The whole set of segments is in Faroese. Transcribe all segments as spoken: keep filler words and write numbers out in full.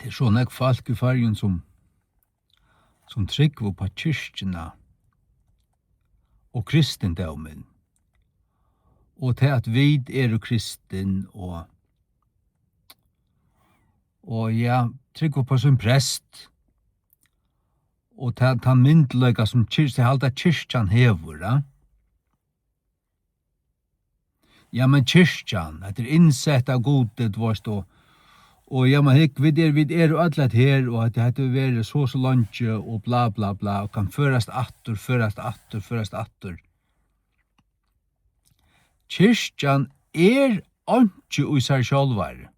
Er so nógv fólk í Føroyum, sum, sum trúgva upp á kirkjuna og kristindómin, og tað, at vit eru kristin, og, og ja, trúgva upp á sín prest, og ta, tann myndugleika, sum kyr-, tey halda, kirkjan hevur, ja. Ja, men kirkjan, hetta er innsett av Gudi, tú veist, og, og ja, men hygg, vit eru, vit eru øll eitt her, og hetta, hetta hevur verið so, so leingi, og bla, bla, bla, og kann førast aftur, førast aftur, førast aftur. Kirkjan er einki í sær sjálvari.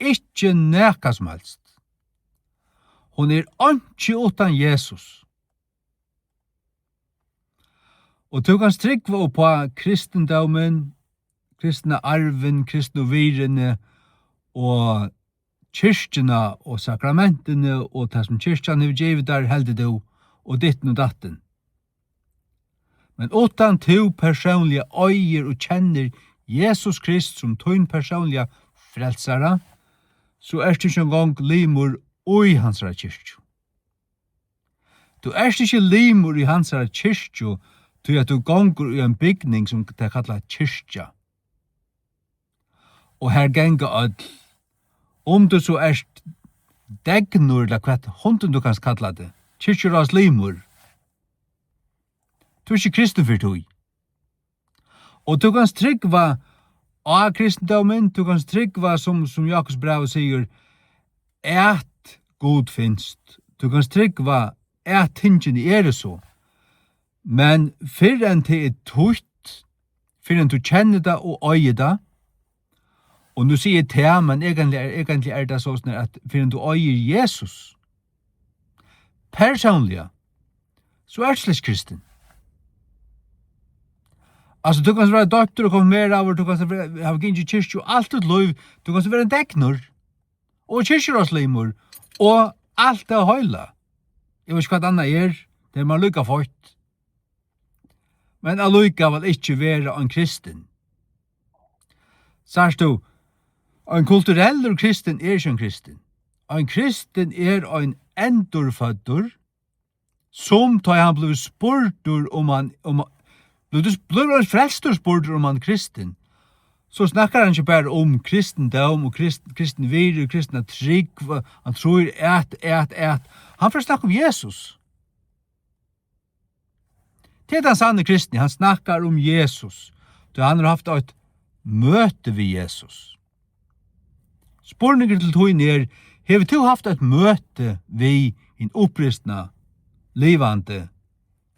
Ikki nakað sum helst. Hon er einki uttan Jesus. Og tú kanst trúgva upp á kristindómin, kristna arvin, kristnu virðini og kirkjuna og sakramentini og tað, sum kirkjan hevur givið tær, heldur tú, og ditten og datten. Men uttan tú persónliga eigur og kennir Jesus Krist sum tín persónliga frelsara, so ert tú ikki eingong limur í hansara kirkju. Tú ert ikki limur í hansara kirkju, tí at tú gongur í ein bygning, sum tað kalla kirkja. Og har ganga øll, um tú so ert degnur, ella hvat hundin tú kanst kalla teg, kirkjuráðslimur. Tú ert ikki kristin fyri tí. Og tú kanst trúgva á kristindómin, tú kanst trúgva, sum, sum Jákupsbrævið sigur, at Gud finst. Tú kanst trúgva, at tingini eru so. Men fyrr enn tað er títt, fyrr enn tú kennir tað og eigur tað, og nú sigi eg tað, men eigentliga er, eigentliga er tað soleiðis, at fyrr enn tú eigur Jesus persónliga, so ert tú slett ikki kristin. Altso, tú kanst vera doyptur og konfirmeraður, tú kanst vera, hava gingið í kirkju alt títt lív, tú kanst vera ein degnur og kirkjuráðslimur og alt tað heila. Eg veit ikki, hvat annað er, tað er man líka feitt. Men allíkavæl ikki vera ein kristin. Sært tú, ein kulturellur kristin er ikki ein kristin. Ein kristin er ein endurføddur, sum tá hann blívur spurdur, um hann, um, blívur, blívur hann frelstur spurdur, um hann er kristin, so snakkar hann ikki bara um kristindóm og krist-, kristin virði og kristna trúgv, hann trýr at, at, at. Hann fer at snakka um Jesus. Tað er tann sanni kristni, hann snakkar um Jesus, tí hann hevur havt eitt møti við Jesus. Spurningur til tín er, hevur tú havt eitt møti við hin upprisna, livandi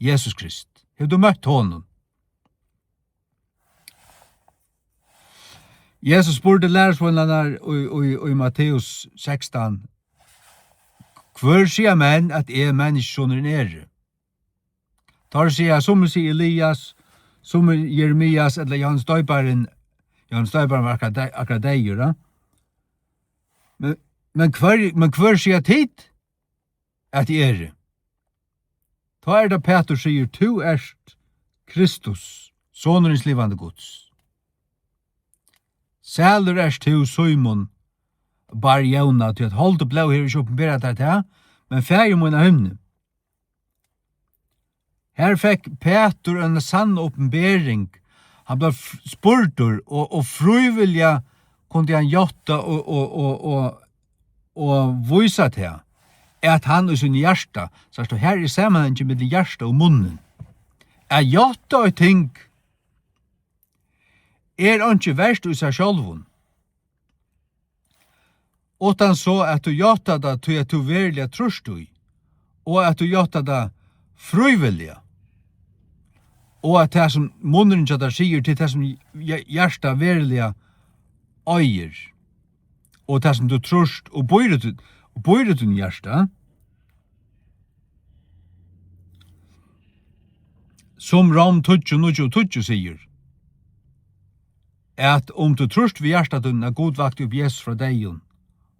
Jesus Krist? Hevur tú møtt honum? Jesus spurdi lærisveinarnar í, í, í Matteus sekstan: "Hvør siga menn, at eg, Menniskjusonurin, eri?" Teir siga, summi siga Elias, summi Jeremias ella Jóhannes Doyparin. Jóhannes Doyparin var akkurát dey-, akkurát deyður, ja. Men, men hvør, men hvør siga tit, at eg eri? Tá er tað Pætur sigur: "Tú ert Kristus, Sonur hins livandi Guds. Sælur ert tú, Símun Bar Jóna, tí at hold og blóð hevur ikki opinberað tær tað, men Faðir mín á himni." Her fekk Pætur eina sanna opinbering. Hann bleiv f-, spurdur, og, og frívilliga kundi hann játta og, og, og, og, og vísa tað, at hann í sínum hjarta, sært tú, her er samanhangin millum hjarta og munnin, at játta eitt ting er einki vert í sær sjálvum, uttan so at tú játtar tað, tí at tú veruliga trýrt í, og at tú játtar tað frívilliga, og at tað, sum munnurin hjá tær sigur, til tað, sum hja-, hjartað veruliga eigur, og tað, sum tú trýrt og býr í tí-, og býr í tínum hjarta, sum Rom tíggju, níggju og tíggju sigur, at um tú trýrt við hjarta tínum, at Gud vakti upp Jesus frá deyðum,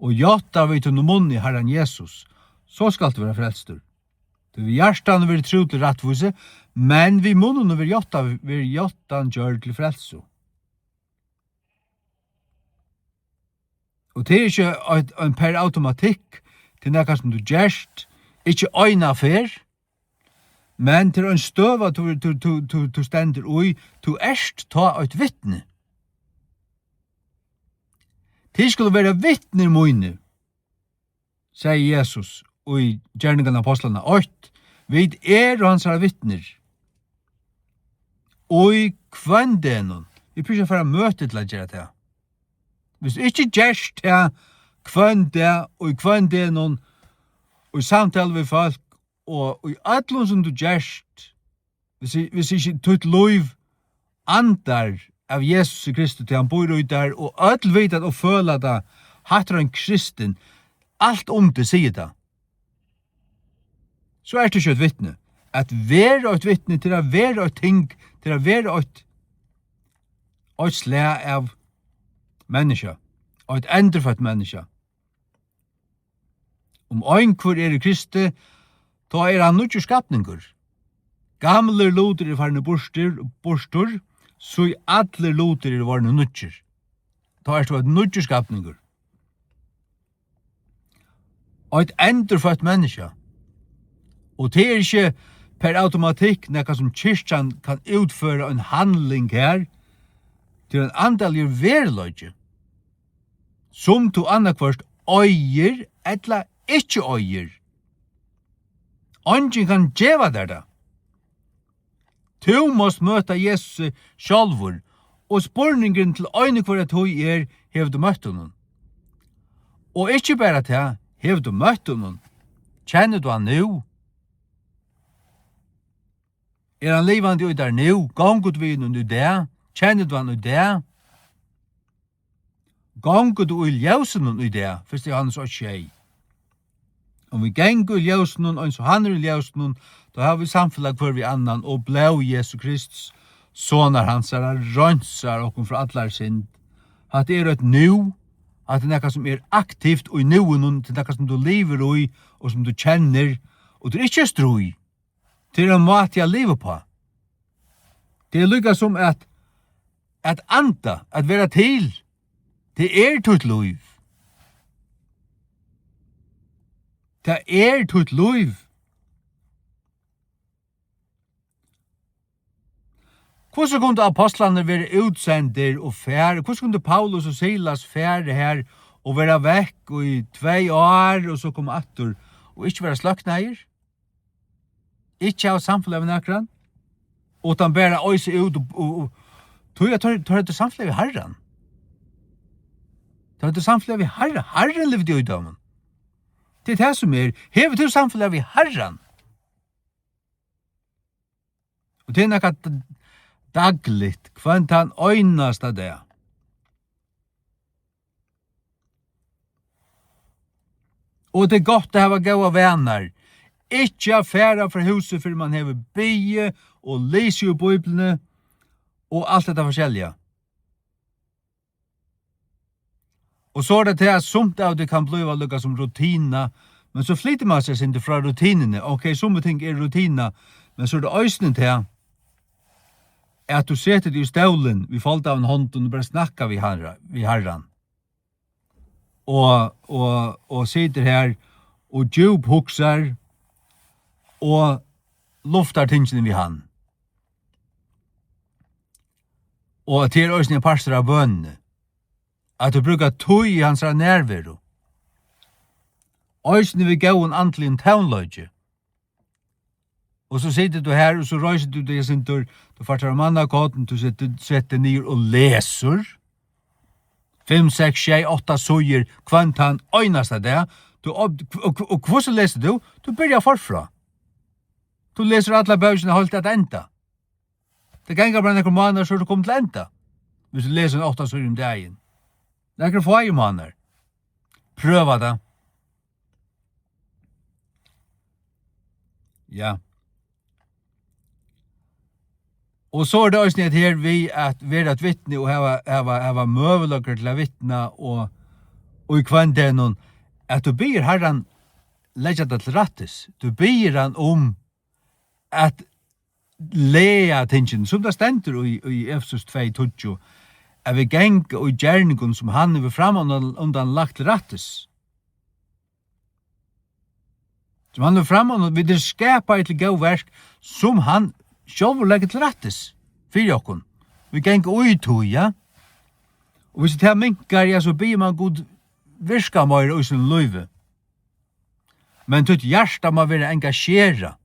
og játtar við tínum munni Harran Jesus, so skalt tú vera frelstur. Tí við hjartanum verður trúð til rættvísi, men við munninum verður játta-, verður játtan gjørd til frelsu. Og tað er ikki eitt, ein per automatikk, tað er nakað sum tú gert, ikki eina ferð, men tað er ein støða, tú, tú, tú, tú, tú stendur í, tú ert tá eitt vitni. Tit skulu vera vitnir mínir, segði Jesus í Gerningarnar Ápostlarnar eitt. Vit eru hansara vitnir í hvønn degnum. Vit brúka ikki at fara á møti til at gera tað. Viss tú ikki gert tað hvønn dag og í hvønn degnum og í samtalu við fólk og í øllum sum tú gert, viss, viss ikki títt lív andar av Jesusi Kristi, tí hann býr í tær, og øll vita og føla tað, hatta er ein kristin, alt um teg sigur tað. So ert tú ikki eitt vitni. At vera eitt vitni, til at vera eitt ting, til at vera eitt, eitt slag av menniskja, eitt endurføtt menniskja. Um einhvør er í Kristi, tá er hann nýggjur skapningur. Gamlir lutir eru farnir burtur, burtur, so allir lutir eru vorðnir nýggir. Tá ert tú ein nýggjur skapningur. Eitt endurføtt menniskja. Og tað er ikki per automatikk nakað sum kirkjan kann útføra ein handling her. Tað er ein andaligur veruleiki, sum tú annaðhvørt eigur ella ikki eigur. Eingin kann geva tær tað. Tú mást møta Jesusi sjálvur, og spurningurin til eina hvørja tíð er: hevur tú møtt honum? Og ikki bara tað, hevur tú møtt honum? Kennir tú hann nú? Er hann livandi í tær nú? Gongur tú við honum í dag? Kennir tú hann í dag? Gongur tú í ljósinum í dag? Fyrsta Jóhannes eitt sjey. Um vit ganga í ljósinum, eins og hann er í ljósinum, tá hava vit samfelag hvør við annan, og blóð Jesu Krists, sonar hansara, reinsar okkum frá allari synd. Hatta er eitt nú, hatta er nakað sum er aktivt í núinum, tað er nakað sum tú livir í, og sum tú kennir, og tað er ikki eitt stríð. Tað er ein máti at liva uppá. Tað er líka sum at, at anda, at vera til. Tað er títt lív. Tað er títt lív. Hvussu kundu apostlarnir verið útsendir og fara? Hvussu kundu Paulus og Silas fara har og vera vekk í tvey ár og so koma aftur og ikki vera sløknaðir? Ikki hava samfelag við nakran, uttan bara oysa út og, og, og tí at teir, teir høvdu samfelag við Harran. Teir høvdu samfelag við Harran. Harrin livdi í teimum. Tað er tað sum er. Hevur tú samfelag við Harran? Og tað er nakað d-, dagligt, hvønn tann einasta dag. Og tað er gott at hava góðar vanar. Ikki at fara frá húsi, fyrr mann hevur biðið og lisið úr Bíbliuni og alt hetta forskelliga. Og so er tað tað, at sumt av tí kann blíva líka sum rutina, men so flytur mann seg eitt sindur frá rutinuni. Ok, summi ting er rutina, men so er tað eisini tað, at tú setur teg í stólin við foldaðum hondum og bara snakkar við Harra-, við Harran. Og, og, og situr har og djúphugsar og luftar tingini við hann. Og at tað er eisini ein partur av bønini, at tú brúkar tíð í hansara nærveru, eisini við góðum andligum tónleiki. Og so situr tú har, og so reisir tú teg eitt sindur, tú fært tær mannakorn, tú setur, setur niður og lesur fimm, seks, sjey, átta síður hvønn tann einasta dag. Tú, og, og, og hvussu lesur tú? Tú byrjar forfrá. Tú lesur alla bókina heilt at enda. Tað ganga bara nakrir mánaðir, so er tú komin til enda. Viss tú lesur ein átta síður um dagin. Nakrir fáir mánaðir. Prøva tað. Ja. Og so er tað eisini at her við at vera eitt vitni og hava, hava, hava møguleikar til at vitna og, og í hvønn degnum, at tú biður Harran leggja tað til rættis. Tú biður hann um at laga tingini, sum tað stendur í, í Efesus tvey tíggju, at vit ganga í gerningum, sum hann hevur frammanundan lagt til rættis. Sum hann hevur frammanundan, vit eru skapaðir til góð verk, sum hann sjálvur leggur til rættis fyri okkum. Vit ganga í tí, ja. Og hvis tað minkar, ja, so biður man Gud virka meira í sínum lívi. Men títt hjarta má vera engasjerað.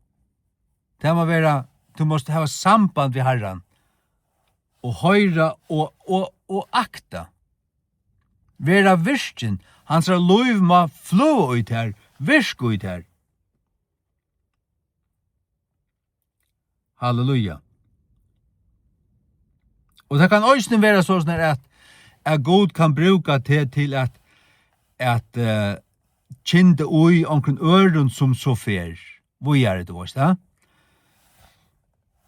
Tað má vera, tú mást hava samband við Harran og hoyra og, og, og akta. Vera virkin. Hansara lív má fløða í tær, virka í tær. Halleluja. Og tað kann eisini vera soleiðis at, at Gud kann brúka teg til at, at, eh, kynda í onkrum øðrum sum so fer víðari, tú veist, ja?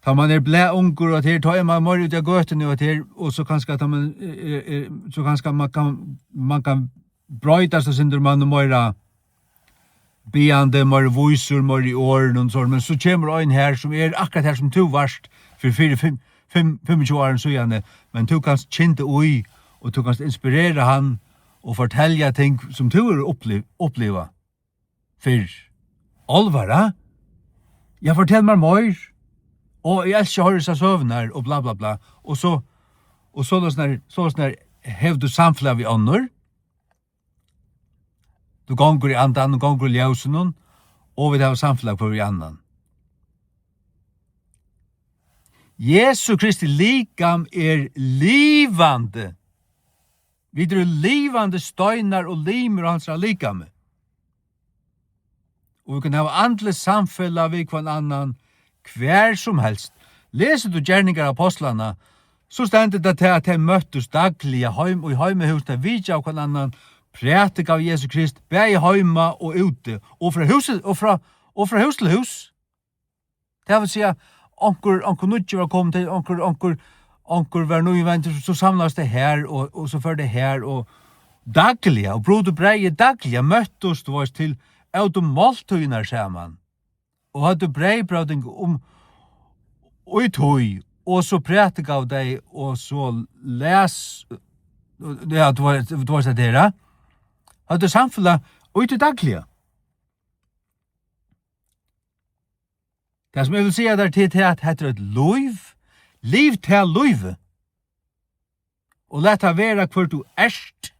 Tá man er blaðungur, og at her, tá er man meir úti á gøtuni, og at her, og so kanska, tá man er, er, er, so kanska man kann, man kann broytast og sindur man er meira biðjandi, meira vísur, meira í orðum og so, men so kemur ein her, sum er akkurát her, sum tú varst fyri, fyri fimm, fimm, fimmogtjúgu árum síðani, men tú kanst kynda í, og tú kanst inspirera hann og fortelja ting, sum tú hevur uppliv-, upplivað fyrr. Álvara? Ja, fortel mær meir. Og eg elski at hoyra hesar søgurnar og bla, bla, bla. Og so, og soleiðis nær, soleiðis nær hevur tú samfelag við onnur. Tú gongur í andanum, gongur í ljósinum, og vit hava samfelag hvør við annan. Jesu Kristi likam er livandi. Vit eru livandi steinar og limir á hansara likami. Og vit kunnu hava andligt samfelag við hvønn annan hvar sum helst. Lesur tú Gerningar Apostlanna, so stendur tað, at tey møttust dagliga heim og í heimahús, tey vitjaðu hvønn annan, prædikaðu Jesu Krist, bæði heima og úti, og frá húsi, og frá, og frá hús til hús. Tað vil siga, onkur, onkur nýggjur var komin til, onkur, onkur, onkur var nývendur, so samlaðust tey her, og, og so fóru tey her, og dagliga, og brutu breyðið dagliga, møttust, tú veist, til, ótu máltíðirnar saman, og høvdu breyðbróting um, í tí, og so prædikaðu tey, og so las, ja, tú veist, tú veist, at tey her, høvdu samfelag í tí dagliga. Tað, sum eg vil siga tær, til tað, at hetta er eitt lív. Liv tað lívið. Og lat tað vera, hvør tú ert.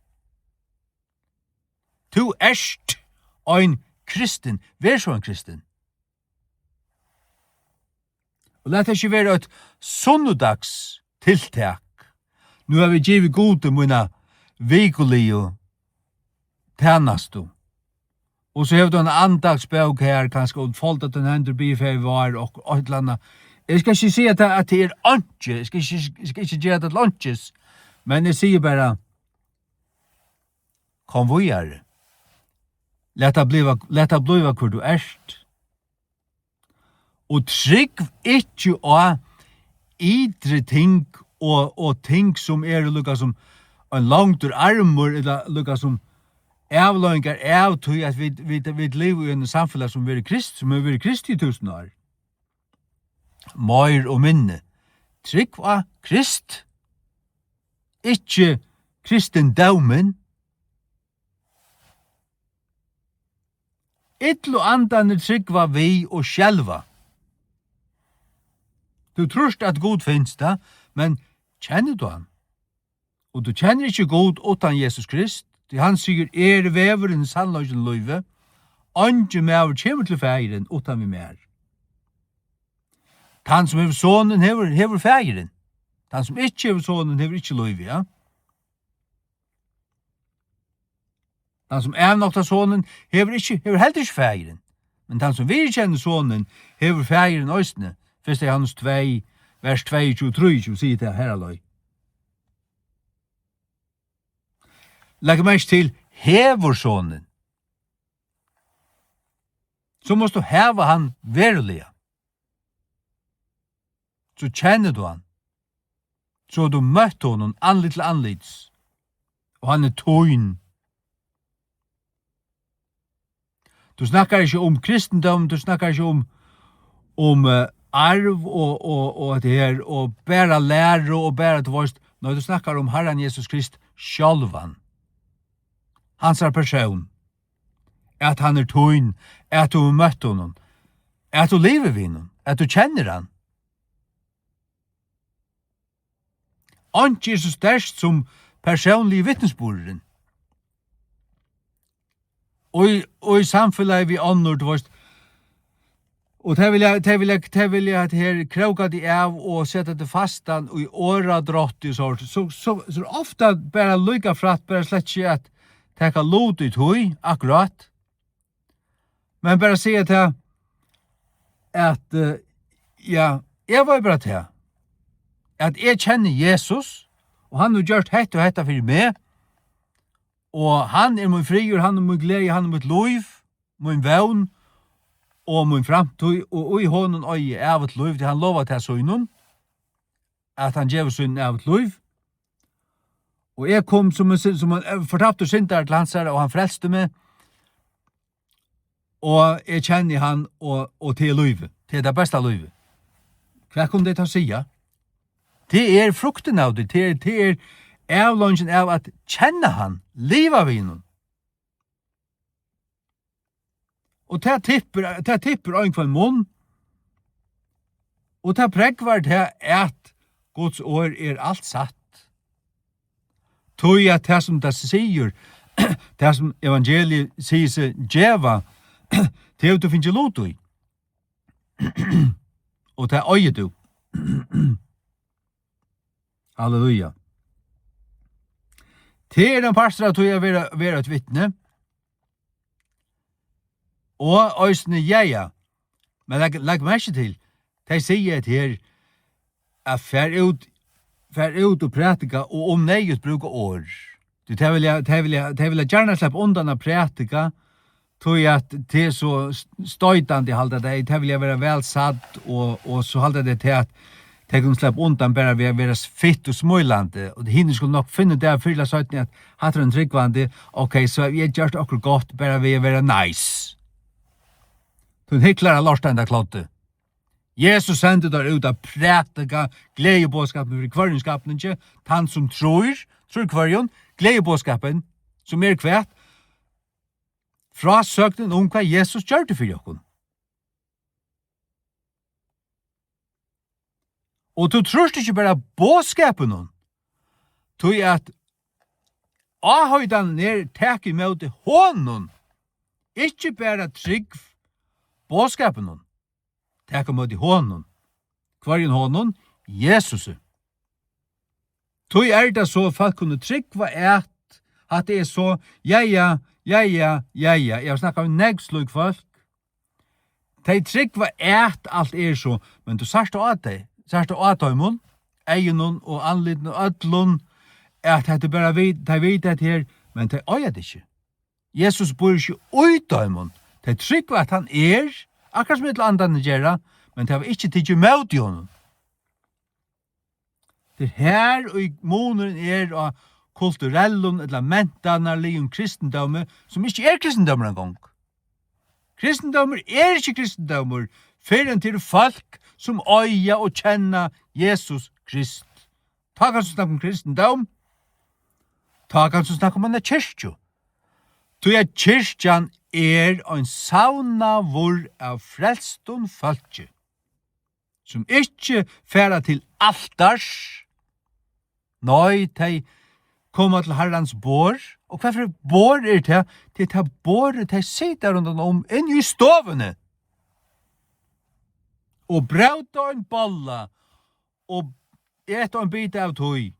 Tú ert ein kristin. Ver so ein kristin. Og lat tað ikki vera eitt sunnudagstiltak. Nú havi eg givið Gudi mína vikuligu tænastu. Og so hevur tú eina andaktsbók her, kanska, og foldar tað hendur, biður Faðir vár og eitt ella annað. Eg skal ikki siga tað, at tað er einki. Eg skal ikki, eg skal ikki gera tað til einkis. Men eg sigi bara, kom víðari. Lat tað blíva, lat tað blíva, hvør tú ert. Og trúgv ikki á ytri ting og, og ting, sum eru líka sum ein longdur armur, ella líka sum avleiðingar av tí, at vit, vit, vit liva í einum samfelag, sum verður krist-, sum hevur verið kristið í túsund ár. Meir og minni. Trúgv á Krist, ikki kristindómin. Illu andarnir trúgva við og skelva. Tú trýrt, at Gud finst, ja, men kennir tú hann? Og tú kennir ikki Gud uttan Jesus Krist, tí hann sigur, "Eg eri vegurin, sannleikin og lívið. Eingin maður kemur til Faðirin uttan við mær." Tann, sum hevur Sonin, hevur, hevur Faðirin. Tann, sum ikki hevur Sonin, hevur ikki lívið, ja. Tann, sum avnoktar Sonin, hevur ikki, hevur heldur ikki Faðirin. Men tann, sum viðurkennir Sonin, hevur Faðirin eisini. Fyrsta Jóhannes tvey, vers tveyogtjúgu, trýogtjúgu, sigur tað her, halleluja. Legg merki til, hevur Sonin. So mást tú hava hann veruliga. So kennir tú hann. So hevur tú møtt honum andlit til andlits. Og hann er tín. Tú snakkar ikki um kristindóm, tú snakkar ikki um, um, eh, arv og, og, og hetta her, og bara læru, og bara, tú veist, Nei, tú snakkar um Harran Jesus Krist sjálvan. Hansara persón. At hann er tín, at tú hevur møtt honum, at tú livir við honum, at tú kennir hann. Einki er so sterkt sum persónligi vitnisburðurin. Og í, og í samfelagi við onnur, tú veist, og tey vilja, tey vilja, tey vilja at her króka teg av og seta teg fastan í orðadrátti og so, so, so, so ofta bara líka frægt, bara slett ikki at taka lut í tí, akkurát. Men bara siga tað, at, eh, ja, eg var bara tað, at eg kenni Jesus, og hann hevur gjørt hetta og hetta fyri meg, og hann er mín friður, hann er mín gleði, hann er mítt lív, mín vón og mín framtíð, og í honum eigi eg ævigt lív, tí hann lovar tað sínum, at hann gevur sínum ævigt lív. Og eg kom sum ein syn-, sum ein, eh, fortaptur syndari til hansara, og hann frelsti meg, og eg kenni hann, og, og tað er lívið, tað er tað besta lívið. Hvat kunnu tey tá siga? Tað er fruktin av tí, tað er, tað er avleiðingin av at kenna hann, liva við honum. Og tað tippir, tað tippir ein hvønn munn, og tað prógvar tað, at Guds orð er alt satt. Tí at tað, sum tað sigur, tað, sum evangeliið sigur seg geva, tað hevur tú fingið lut í. Og tað eigur tú. Halleluja. Tað er ein partur av tí at vera, vera eitt vitni. Og eisini, ja, ja. Men legg, legg merki til, tey siga hetta her, at far út, far út og prædika og um neyðugt brúka orð. Tí tey vilja, tey vilja, tey vilja gjarna sleppa undan at prædika, tí at tað er so s-, stoytandi, halda tey, tey vilja vera væl sædd, og, og so halda tey til at tey kunnu sleppa undan bara við at vera s-, fitt og smílandi, og hinir skulu nokk finna út av fyrr ella seinni, at hatta er ein trúgvandi, ok, so eg gjørt okkurt gott bara við at vera nice. Tú hyklar, lortandi kloddi. Jesus sendi teir út at prædika gleðiboðskapin fyri hvørjum skapningi, tann sum trýr, trýr hvørjum, gleðiboðskapin, sum er hvat? Frásøgnin um hvat Jesus gjørdi fyri okkum. Og tú trýrt ikki bara boðskapinum, tí at áheitan er, tak ímóti honum, ikki bara trúgv boðskapinum, tak ímóti honum. Hvørjum honum? Jesusi. Tí er tað so, fólk kunnu trúgva at, at tað er so, ja, ja, ja, ja, ja, ja. Eg havi snakkað við nógv slík fólk. Tey trúgva at alt er so, men tú sært á tey, sært á teimum, eygunum og andlitinum og øllum, at hetta er bara vit, tey vita hetta her, men tey eiga tað ikki. Jesus býr ikki í teimum. Tey trúgva at hann er, akkurát sum illu andarnir gera, men tey hava ikki tikið ímóti honum. Tað er her, ið munurin er á kulturellum ella mentanarligum kristindómi, sum ikki er kristindómur eingong. Kristindómur er ikki kristindómur, fyrr enn tað eru fólk, sum eiga og kenna Jesus Krist. Tá kanst tú snakka um kristindóm. Tá kanst tú snakka um eina kirkju. Tí at kirkjan er ein savnaður av frelstum fólki, sum ikki fara til altars. Nei, tey koma til Harrans borð. Og hvat fyri borð er tað? Tað er tað borðið, tey sita rundan um inni í stovuni og bróta ein bolla og eta ein bita av tí.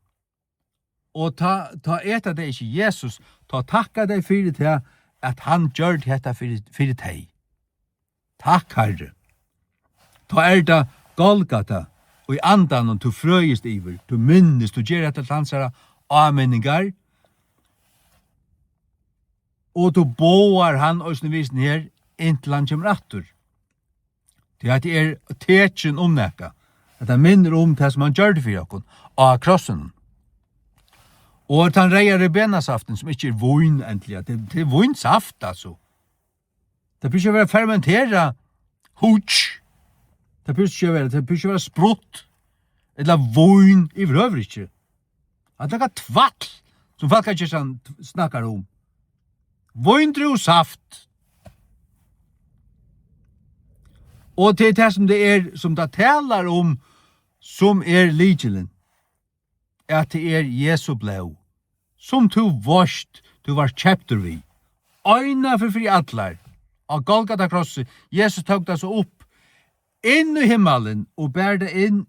Og tá, tá eta tey ikki Jesus, tá takka tey fyri tað, at hann gjørdi hetta fyri, fyri tey. Takk, Harri. Tá er tað Golgata, og í andanum tú frøist yvir, tú minnist, tú ger hetta til hansara áminningar, og tú boðar hann eisini við sinn her, inntil hann kemur aftur. Tí at tað er tekin um nakað. At tað minnir um tað, sum hann gjørdi fyri okkum á krossinum. Og tann reyða ribenasaftin, sum ikki er vín endiliga, tað, tað er vínsaft, altso. Tað behøvist ikki at vera fermenterað hooch. Tað behøvist ikki at vera, tað behøvist ikki at vera sprutt. Ella vín yvirhøvur ikki. Hatta er nakað tvætl, sum Fólkakirkjan t-, snakkar um. Víndrúvusaft. Og tað er tað, sum tað er, sum tað talar um, sum er lykilin. At tað er Jesu blóð, sum tú veitst, tú vart keyptur við. Eina ferð fyri allar. Á Golgata krossi, Jesus tók tað so upp inn í himmalin og bar tað inn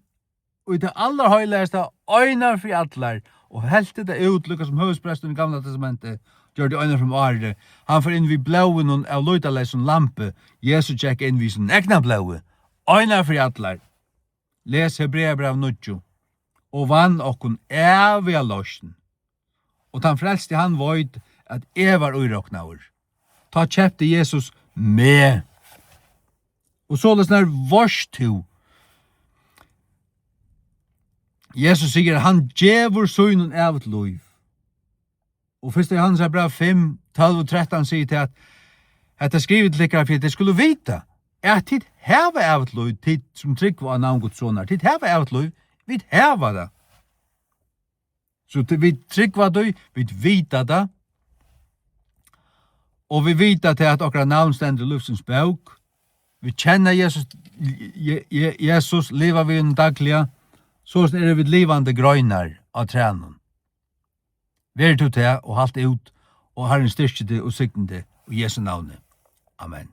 í tað allarheilagasta eina ferð fyri allar og helti tað út, líka sum høvuðsprestur í Gamla Testamenti gjørdi eina ferð um árið. Hann fer inn við blóðinum av lýtaleysum lampi. Jesus gekk inn við sínum egna blóði eina ferð fyri allar. Les Hebreabræv níggju. Og vann okkum æviga loysn. Og tann frelsti, hann veit, at eg var íroknaður. Tá keypti Jesus meg. Og soleiðis nær veitst tú. Jesus sigur, at hann gevur sínum ævigt lív. Og fyrsta Jóhannesar bræv fimm, tólv og trettan sigur tað, at hetta er skrivað til tykkara, fyri at tit skulu vita, at tit hava ævigt lív, tit sum trúgva á navn Guds sonar. Tit hava ævigt lív, vit hava tað. So tí vit trúgva tí, vit vita tað, og vit vita tað, at okkara navn stendur í lívsins bók. Vit kenna Jesus, Je-, Je-, Jesus, liva við honum dagliga, soleiðis eru vit livandi greinar á trænum. Ver tú tað og halt út, og Harrin styrki teg og signi teg í Jesu navni. Amen.